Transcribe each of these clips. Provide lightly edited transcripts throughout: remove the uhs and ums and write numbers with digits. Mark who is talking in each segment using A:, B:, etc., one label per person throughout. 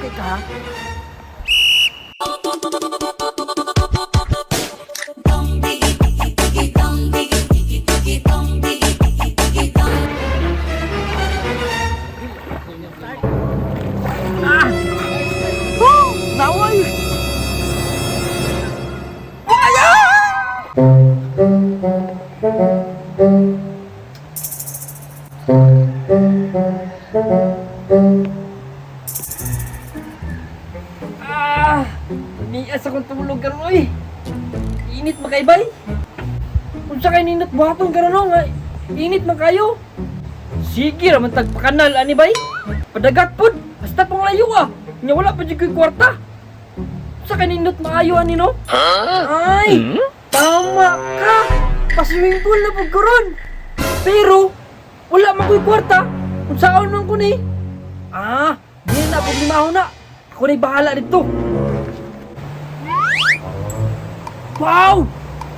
A: kay ka, ha?
B: Ah! Woo! Naway! Ah! Nias akong tulog karon oy. Init makaybay. Unsa kay nindot buhaton karon no nga init man kayo. Sige ra man tagpakanal ani bay. Padagat pod, basta pang layo ah. Nya wala pa jud koy kwarta. Unsa kay nindot maayo ani no? Ay, tama ka. Pa-swimming pool na pud karon. Pero wala man koy kwarta. Unsaon man ko ni? Ah, di na problema na. Ako na'y bahala dito. Wow!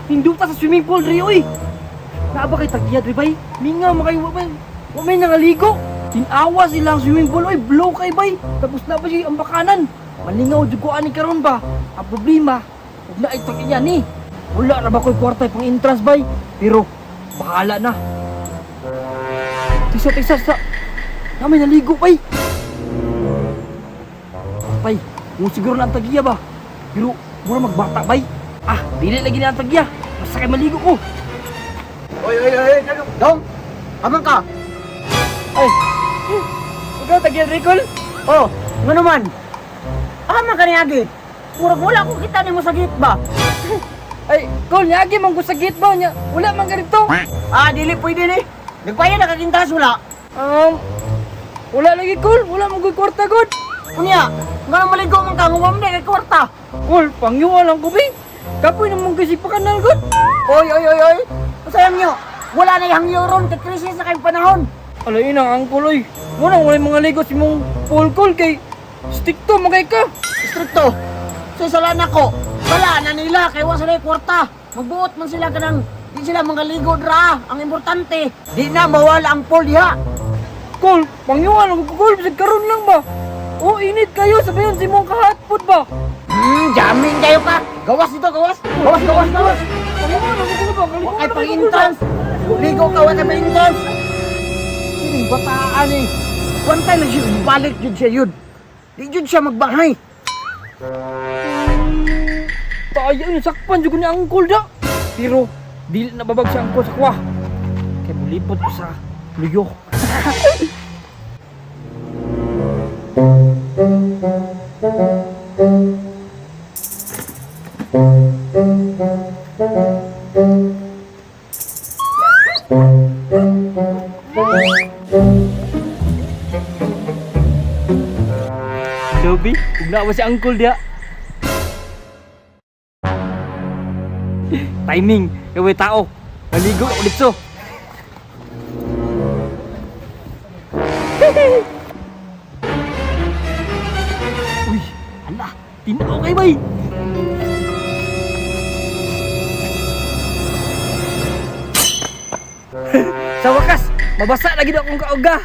B: Hinduta sa swimming pool diri oy. Naa ba kay tagya diri bay? Mingaw makay wa man. Wa may nangaligo. Tinawa sila ang swimming pool oy, blow kay bay. Tapos na ba siya ang bakanan? Malingaw jud ko ani karon ba? Ang problema, ug na ay tagya ni. Wala ra ba ko'y kwarta pang entrance bay? Pero bahala na. Tisa tisa sa. Na may naligo bay. Bay, mo siguro na ang tagya ba? Pero mura magbata bay. Ah, dili lagi na ang tagya. Basta kay maligo ko.
A: Oy, oy, oy, oy, dong! Amang ka!
B: Ay. Ikaw tagya Recall?
A: Oh, nga naman. Amang ka ni Agi. Murag wala ko kita nimo sa gate ba?
B: Ay, Col, niagi man ko sa gate ba niya. Wala man ganito.
A: Ah, dili pwede ni. Nagbayad na kagintas wala.
B: Wala lagi Col, wala man ko'y kwarta god.
A: Unya, nga nang maligo man ka, ngumam na kay kwarta.
B: Col, pangyuwa lang ko bay. Kapoy naman kasi pakanal god.
A: Oy, oy, oy, oy. Usayang nyo, wala na yung ron kay krisis na kayong panahon.
B: Alay na ang oy. Muna wala mga ligo si mong Paul Col kay stick to magay ka.
A: Stricto. Sa sala nako, wala na nila kay wa sila kwarta. Magbuot man sila kanang di sila mga ligo dra. Ang importante, di na mawala ang pool diha.
B: Col, pangyuwa lang ko Col, bisag karon lang ba. Oh, init kayo sabayon si mong kahatpod ba.
A: Jamming kayo ka. Gawas dito, gawas. Gawas, gawas, gawas.
B: Pangyuwa lang ko ba?
A: Wa kay pang-entrance. Ligo ka, wa kay pang-entrance. Sining bataan eh. One time lang siya, balik jud siya yun. Di jud siya magbahay.
B: Tayo yung sakpan jud ko ni angkol da. Pero dili na babag si angkol sa kuwa. Kay mulipot ko sa luyo. Dobi, ugna ba si angkol dia? Timing, kay tao. Maligo ako dito. Uy, hala, tinao kay bay. Sa wakas, mabasa lagi na akong kauga.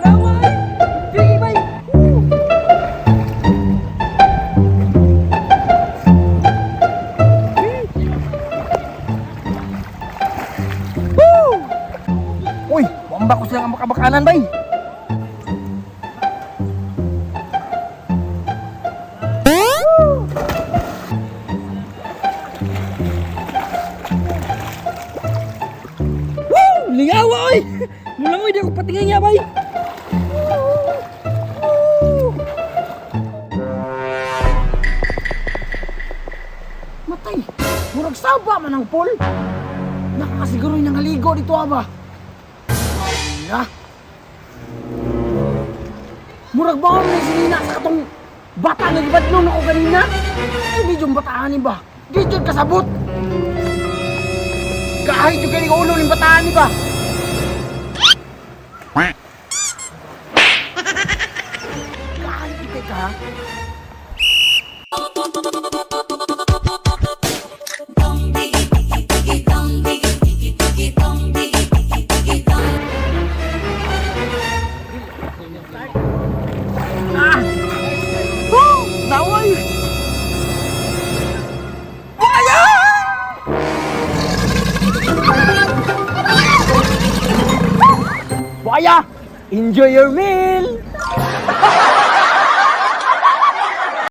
B: Laway! Sige, bay! Woo! Woo! Uy, wamba ko silang makabakanan, bay! Woo! Lingawa, oy! Mulangoy, di ako patingin niya, bay! Woo!
A: Matay, murag saba man ang pool. Nakakasiguro yung nangaligo dito aba. Ala. Murag ba may sinina sa katong bata nga gibadlon ako kanina? Ay, medyo bataan ni ba? Di jud kasabot. Kahit yung galing ulo ng bataan ni ba? Kahit yung kay ka? Papaya. Enjoy your meal.